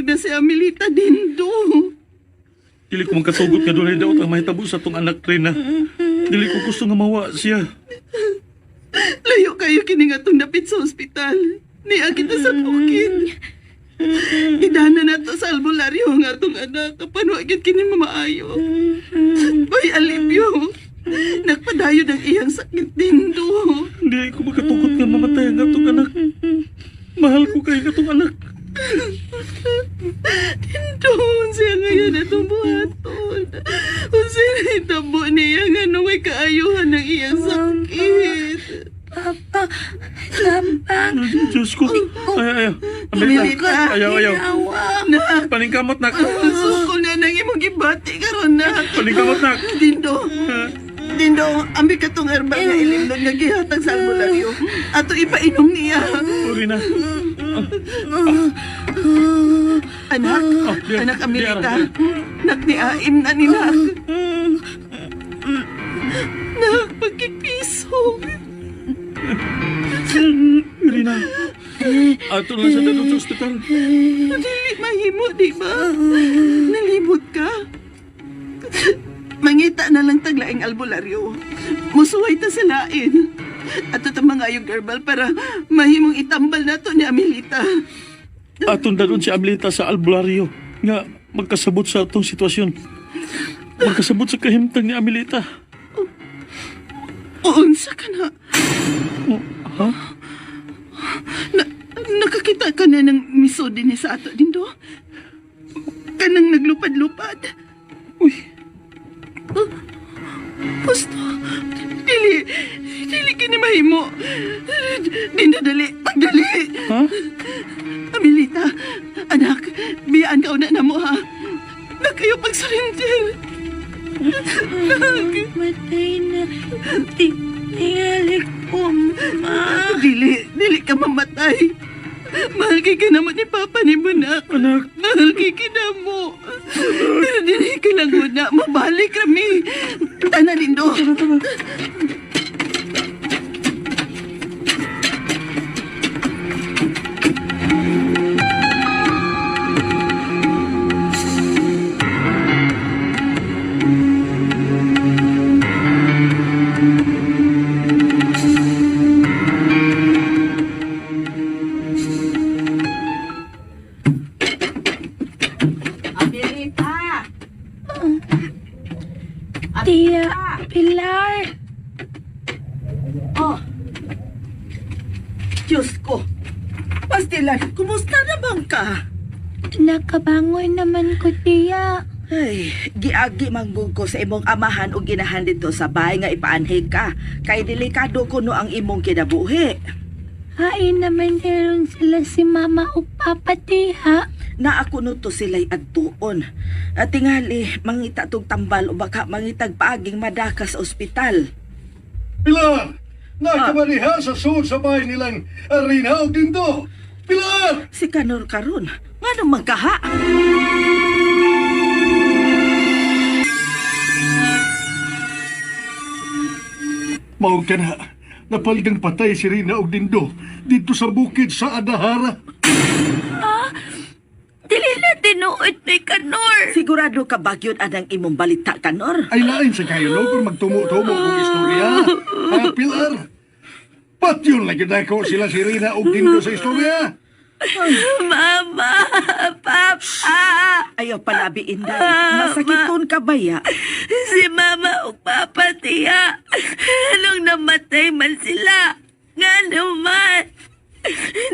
Nahurog na si Amelita Dindo. Dili ko magkatugot nga dunay daot ang mahitabo sa atong anak, Rina. Dili ko gusto nga mawa siya. Layo kayo kini nga atong dapit sa ospital. Niya kita sa bukid. Gidana na to sa albularyo ang atong anak. Apan wa gyud kini mamaayo. Bay alipyo. Nagpadayon ang iyang sakit, Dindo. Dili ko makatugot nga mamatay ang atong anak. Mahal ko kay atong anak. Dindo, siya ngayon atong buhaton. Unsa nahitabo niya nga nung may kaayuhan ng iyang sakit. Papa, tabang. Diyos ko. Ayaw, ayaw. Amelita. Amelita. Ayaw, ayaw. Ginawa. Nak, Paningkamot, nak. sukol na nang imong gibati karon, nak. Paningkamot, nak. Dindo. Dindo, ambi ka tong herbal nga ilimnon nga gihatag sa albularyo. Ato ipainom niya. Rina. Anak, Oh, diyan. anak Amelita. Diyan. Nak ni Aim na ni nak. Nak, pagkipisog. Rina. Ato lang sa dadong sa ospital. Dili mahimo, di ba? Nalibot ka. Mangita na lang taglaing albularyo. Musuway ta sa lain. Ato ta mga ayog herbal para mahimong itambal nato ni Amelita. Atong dadon si Amelita sa albularyo nga magkasabot sa atong sitwasyon. Magkasabot sa kahimtang ni Amelita. Unsa ka na? Oh, ha? Na, nakakita ka na ng miso din sa ato dindo? Kanang naglupad-lupad. Uy, Gusto. Dili. Dili kini mahimo. Dindo, dali. Pagdali. ha? Amelita, anak, biyaan ka una na mo ha. Na kayo pag-surrender. Nak, Matay na. Tingali ko, ma. dili, dili ka mamatay. Mahal kay ka naman ni Papa ni mo, nak. Anak, Mahal kay ka mo. Pero dili ka lang una. Mabalik kami. Tana, Lindo. Amelita! Tia Pilar. Oh. Diyos ko. Pastilan, kumusta na bang ka? Nakabangon naman ko, Tia. Ay, giagi manggug ko sa imong amahan o ginahan dito sa bahay nga ipaanhi ka. Kay delikado kuno ang imong kinabuhi. Hain naman meron sila si Mama o Papa, Tia. Na ako no to sila'y adtuon. At tingali, mangita tog tambal o baka mangitag paaging madaka sa ospital. Pilar! Nakamaniha sa sud sa bahay nilang Rina og Dindo. Pilar! Si Kanor karon, nganong magkaha? Mao ka na. Napaligang patay si Rina og Dindo dito sa bukid sa Adahara. Dili na tinuod ni Kanor. Sigurado ka ba gyud anang imong balita, Kanor? Ay lain sa kayo no kung magtumo-tumo kong istorya. Ha, Pilar? Patyon lagi nako sila si Rina og Dindo sa istorya. Mama, Papa. Ayaw palabi, Inday. Masakiton ka ba ya? Si Mama ug Papa, Tia. Anong namatay man sila? Nga naman.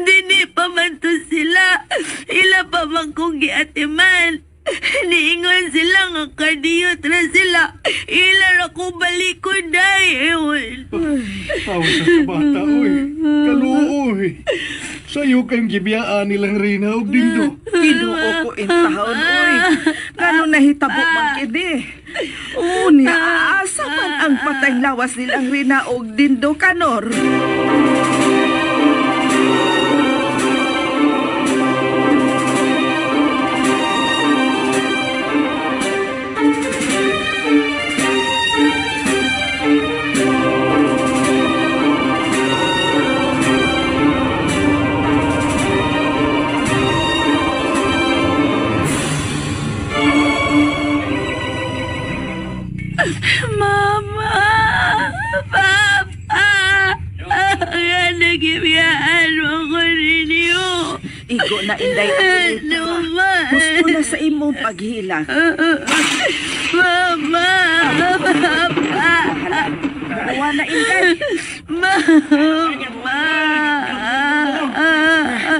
Dini pa man to sila. Ila pa man kong giatiman. Niingon sila nga kardiyo tra sila. Ila ra ko balikon day. Ewan. Tawa sa bata, oy. Kaluoy. Sayo kayong gibiyaan nilang Rina og Dindo. Tinuo ko intahon, oy. Ngano nahitabo man kini? Unya, aasa man ang patay lawas nilang Rina og Dindo, Kanor. Mama! Papa! Nga nagibiyaan mo ko ninyo. Igo na, Inday Amelita. Ano man? Gusto na sa imong paghilak. Mama! Papa! Uwa na, Inday. Mama!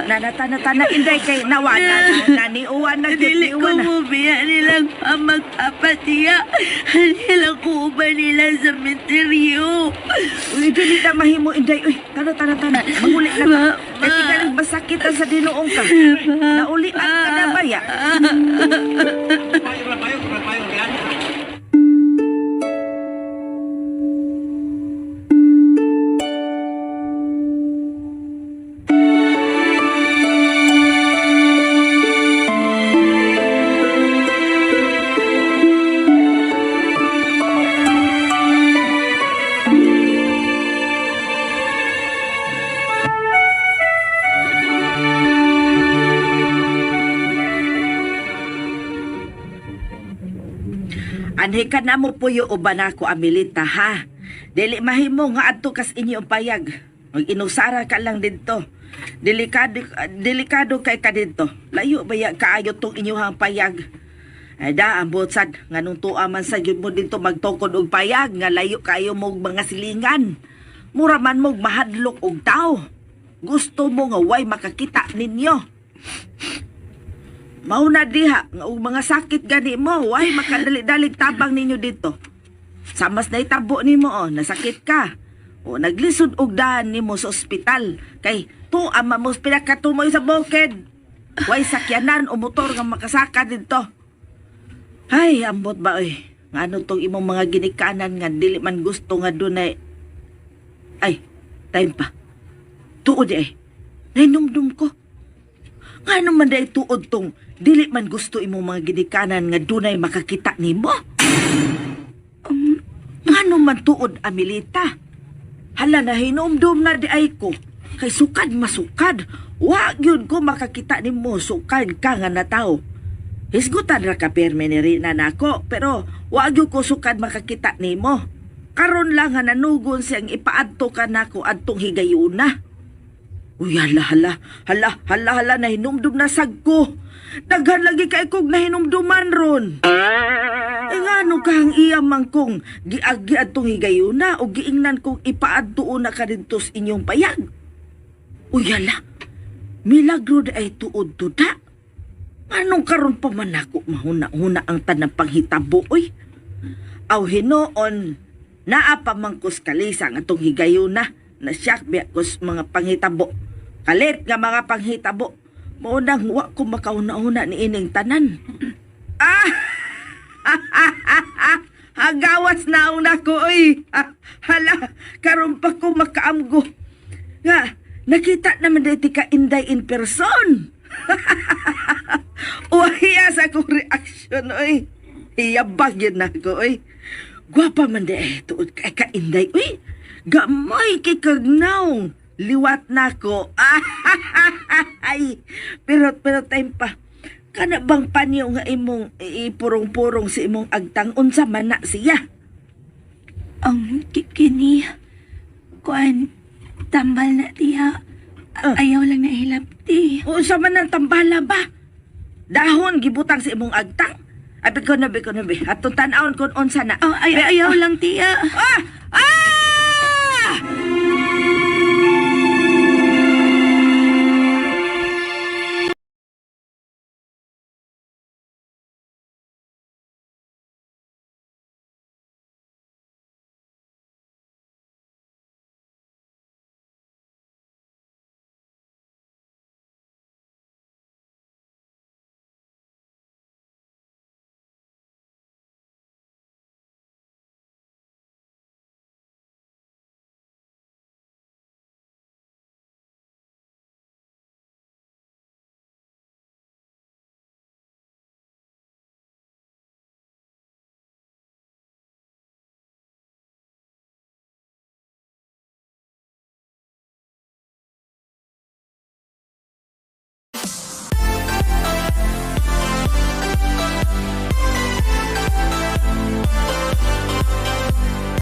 Nanatana-tana, Inday, kay nawa na. Nani, uwa na, gyud, Dili ni ko uwa na. mo biya nilang magpapatiya. Nila ko ba nila sa menteryo? Uy, dili na mahimo, Inday. Uy, tana, tana, tana. Manguli na ka. Kay tingaling masakitan sa dinuong ka. Naulian ka na ba, ya? Anhi ka na mo puyo uban ako, Amelita, ha? Dili mahimo nga adto kas inyo ang payag. Mag inusara ka lang didto. Delikado, delikado kay ka didto. Layo ba ya kaayo tong inyuhang payag? Ay da, ang butsad, nga nung tuwa man sa gyud mo dito magtukod og payag, nga layo kayo mog mga silingan. Mura man mog mahadlok og tao. Gusto mo nga way makakita ninyo. Mauna diha nga og mga sakit gani mo, way makadali-dalig tabang ninyo dito. Samas na itabo nimo oh, nasakit ka. O naglisod og daan nimo sa ospital kay tuwa man mo pinakatumoy sa bukid. Way sakyanan o motor nga makasaka didto. Ay, ambot ba oy. Ngano tong imong mga ginikanan nga dili man gusto nga dunay. Ay, time pa. Tuod eh. Nainumdum ko. Ngano man day tuod tong dili man gusto imong mga ginikanan nga dunay makakita nimo? Ngano man tuod, Amelita? Hala na hinumdum na di ay ko. Kay sukad masukad. Wa gyud ko makakita nimo sukad ka nga nataw. Hisgutan ra ka pirmi ni Rina nako, pero wa gyud ko sukad makakita nimo. Karon lang nga nanugon siyang ipaadto ka nako adtong higayuna. Uy, hala, hala, hala, hala, hala, nahinumdum na sag ko. Daghan lagi kay kog nahinumduman ron. E ngano ka ang iya man kong giagi adtong higayuna o giingnan kong ipaadto na ka didto sa inyong payag. Uy, hala, milagro di ay tuod to da. Anong karon pa man ako mahuna-huna ang tanang panghitabo, oy? Aw hinoon, naa pa man kus kalisa nga atong higayuna, na siyak biya kus mga panghitabo. Kalit nga mga panghitabo. Mao nang wa ko makauna-una ni ining tanan. Ah! Hagawas na una ko, oy. Ah, hala, karon pa ko makaamgo. Nga, nakita naman dito ka Inday in person. Uwahiya sa akong reaksyon, oy. Iyabag yun na ako, oy. Gwapa man di eh, tuod kay ka Inday, oy. Gamay kay kagnaw. Liwat na ko. Ay, pero pero time pa. Kana bang panyo nga imong ipurong-purong si imong agtang unsa man na siya? Ang kini, kuan, tambal na tiya. Ayaw lang na hilabti. Unsa man ang tambala ba? Dahon gibutang sa imong agtang. Abi ko na, abi ko na, abi. Atong tan-awon kon unsa na. Oh, ayaw lang tiya. Ah! Ah!